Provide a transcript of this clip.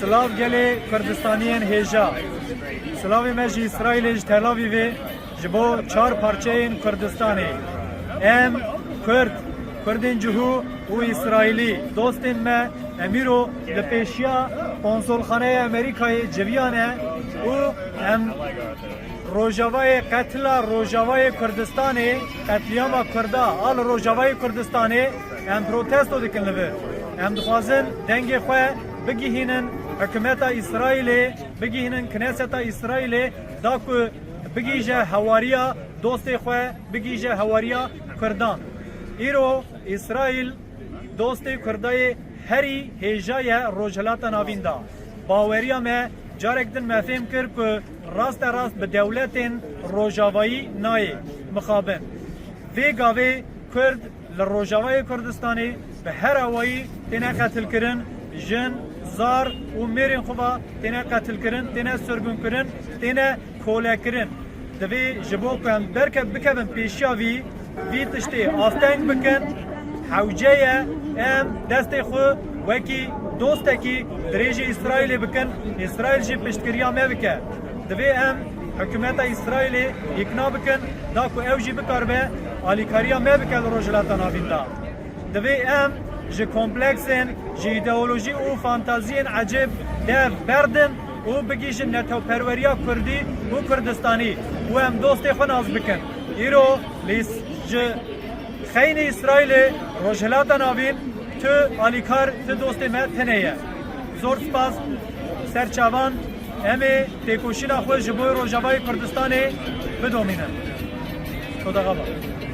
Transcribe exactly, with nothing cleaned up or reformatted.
Silav gelê Kurdistaniyên hêja. Silavê me ji Îsraîlê, ji Tel Avîvê, ji bo çar parçeyên Kurdistanê. Em Kurd, Kurdên cihû û Îsraîlî, dostên me, em îro li pêşiya konsolxaneya Amerîkayê civiya ne û em Rojavayê qetila Rojavayê Kurdistanê, qetlîama Kurda a li Rojavayê Kurdistanê, em protesto dikin li vir. Em dixwazin dengê xwe bigihînin hikûmeta Îsraîlê, bigihînin Kneseta Îsraîlê, da ku bigihîje hawariya dostê xwe, bigihîje hawariya Kurdan. Îro Îsraîl dostê Kurda yê herî hêja ye Rojhilata Navîn de. Baweriya me carek din me fêm kir ku raste rast bi dewletên Rojavayî nayê mixabin. Vê gavê Kurd li Rojavayê Kurdistanê bi her awayî têne qetilkirin, jin, zar û mêrên xwe va têne qetilkirin, têne sirgûnkirin, têne kolekirin. Divê ji bo ku em derke bikevin pêşiya vî, vî tiştê asteng bikin, hewce ye em destê xwe wekî dostekî dirêjî Îsraîlê bikin, Îsraîl jî piştgiriya me bike. Divê em hikûmeta Îsraîlê îkna bikin, da ku ew jî bikaribe alîkariya me bike li Rojhilata Navîn de. Divê em ji kompleksên, ji îdeolojî û fantaziyên ecêb dev berdin û bigihîjin netewperweriya Kurdî û Kurdistanî û em dostê xwe nas bikin. Îro lîs ji xeynî Îsraîlê Rojhilata Navîn tu alîkar, tu dostê me tune ye. Zor spas ser çavan, em ê têkoşîna xwe ji bo Rojavayê Kurdistanê bidomînin. Toda xaba.